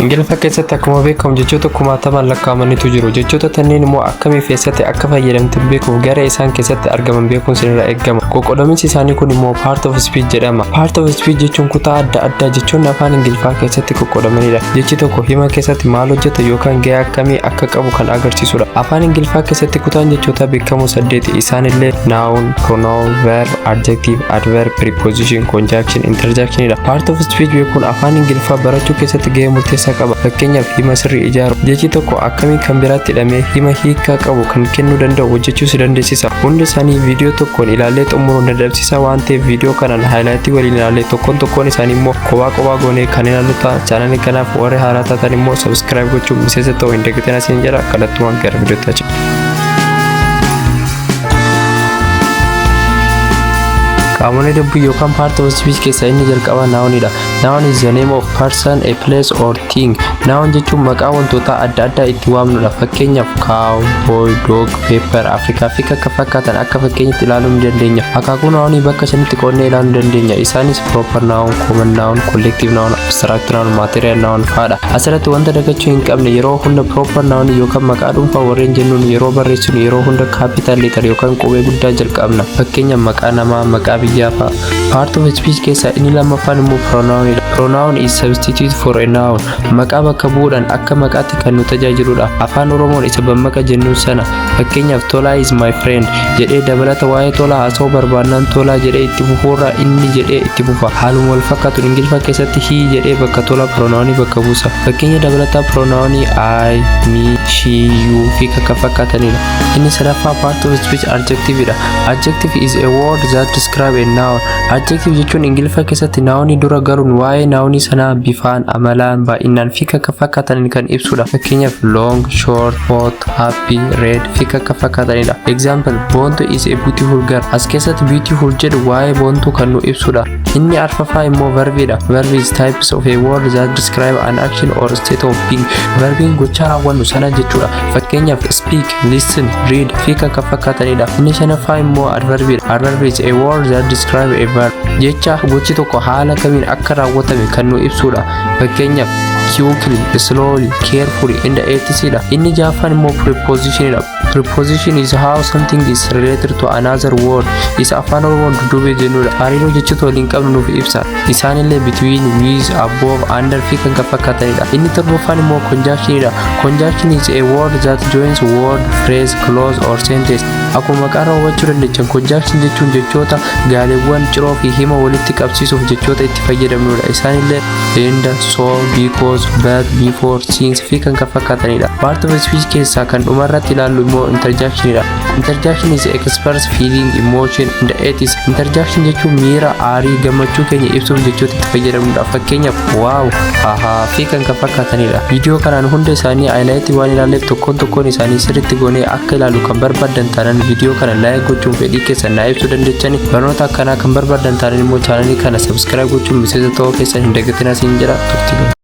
Ingiliffa keessatti akkuma beekamu jechoota kumaatamaan lakkaa'amanitu jiru. Jechoota kanneen immoo akkamiif eessatti akka fayyadamtan beekuuf gara isaan keessatti argaman beekuun sirraa eegama. Qoqqoodaminsi isaanii kun immoo part of speech jedhama. Part of speech jechuun kutaa adda addaa jechoonni afaan Ingiliffaa keessatti qoqqoodamanidha. Jechi tokko hima keessatti maal hojjeta yookaan gahee akkamii akka qabu kan agarsiisudha. Afaan Ingiliffaa keessatti kutaan jechoota beekamoo saddeeti. Isaanillee noun, pronoun, verb, adjective, adverb, preposition, conjunction, interjectionidha. Part of speech beekuun afaan Ingiliffaa barachuu keessatti gahee murteessaa qaba. Fakkeenyaaf, hima sirrii ijaaru. Jechi tokko akkamii kan biraatti hidhamee hima hiikaa qabu kan kennuu danda'u hojjechuu si dandeessisa. Hundi isaanii viidiyoo tokkoon ilaallee xumuruun dadhabsiisaa waan ta'eef, viidiyoo kanaan highlight waliin ilaallee tokkoon tokkoon isaanii immoo kophaa kophaa goonee kan ilaallu ta'a. Chaanalii kanaaf warri haaraa taatan immoo subscribe gochuun miseensa ta'uu hin dagatinaa isin jedha. Kallattumaan gara viidiyootti achi. Qaamolee dubbii yookaan part of speech keessaa inni jalqabaa nounidha. Noun is the name of person, a place or thing. Noun jechuun maqaa wantoota adda addaa itti waamnudha. Fakkeenyaaf, cow, boy, dog, paper, Afrikaa fi kan fakkaatan akka fakkeenyatti ilaaluu ni dandeenya. Akaakuu nounii bakka shanitti qoodnee ilaaluu ni dandeenya. Isaanis proper noun, common noun, collective noun, abstract noun, material noun fa'aadha. Asirratti wanta dagachuu hin qabne, yeroo hunda proper noun yookaan maqaa dhuunfaa warreen jennuun yeroo barreessinu yeroo hunda capital letter yookaan qubee guddaa jalqabna. Fakkeenyaaf, maqaa namaa, maqaa biyyaa fa'a. Part of speech keessaa inni lammaffaan immoo pronounidha. Pronoun is substitute for a noun. Maqaa bakka bu'uudhaan akka maqaatti kan nu tajaajiludha. Afaan Oromoon isa bammaqa jennuun sana. Fakkeenyaaf, "Tolaa is my friend" jedhee dabalata waa'ee Tolaa haasa'uu barbaannaan, Tolaa jedhee itti fufuurraa inni jedhee itti fufa. Haaluma wal fakkaatuun Ingiliffa keessatti he jedhee bakka Tolaa pronounii bakka buusa. Fakkeenya dabalataa pronounii I, me, she, you fi kan fakkaatanidha. Inni sadaffaa part of speech adjectiveidha. Adjective is a word that describe a noun. Adjective jechuun Ingiliffa keessatti nounii dura galuun waa'ee nounii sanaa bifaan, amalaan, baay'inaan fi kan fakkaataniin kan ibsudha. Fakkeenyaaf, long, short, hot, happy, red fi kan fakkaatanidha. Example, "Boontu is a beautiful girl." As keessatti beautiful jedhu waa'ee Boontuu kan nu ibsudha. Inni arfaffaa immoo verbiidha. Verb is types of a word that describe an action or state of being. Verbiin gochaa raawwannu sana jechuudha. Fakkeenyaaf, speak, listen, read fi kan fakkaatanidha. Inni shanaffaa immoo adverbiidha. Adverb is a word that describe a verb. Jecha gochi tokko haala kamiin akka raawwatame kan nu ibsudha. Fakkeenyaaf, quickly, slowly, carefully, and etc dha. Inni jahaffaan immoo prepositionidha. Preposition is how something is related to another word. Isa afaan Oromoon dudduubee jennudha. Hariiroo jechoota waliin qabnu nuuf ibsa. Isaanillee between, with, above, under fi kan fakkaatanidha. Inni torbaffaan immoo conjunctionidha. Conjunction is a word that joins word, phrase, clause or sentence. Akkuma maqaa irraa hubachuu dandeechan, conjunction jechuun jechoota, gaaleewwan, ciroo fi hima walitti qabsiisuuf jechoota itti fayyadamnudha. Isaanillee and, so, because, but, before, since fi kan fakkaatanidha. Part of speech keessaa kan dhumarratti ilaallu immoo interjectionidha. Interjection is express feeling, emotion and etc. Interjection jechuun miira aarii, gammachuu keenya ibsuuf jechoota itti fayyadamnudha. Fakkeenyaaf, wow, hahaa fi kan fakkaatanidha. Viidiyoo kanaan hunda isaanii highlight waan ilaalleef, tokkoon tokkoon isaanii sirriitti goonee akka ilaallu kan barbaadan taanaan viidiyoo kana like gochuun fedhii keessan naa ibsuu dandeechani. Barnoota akkanaa kan barbaadan taanaan immoo chaanalii kana subscribe gochuun miseensa ta'uu keessan hin dagatinaa siin jedha. Turtii.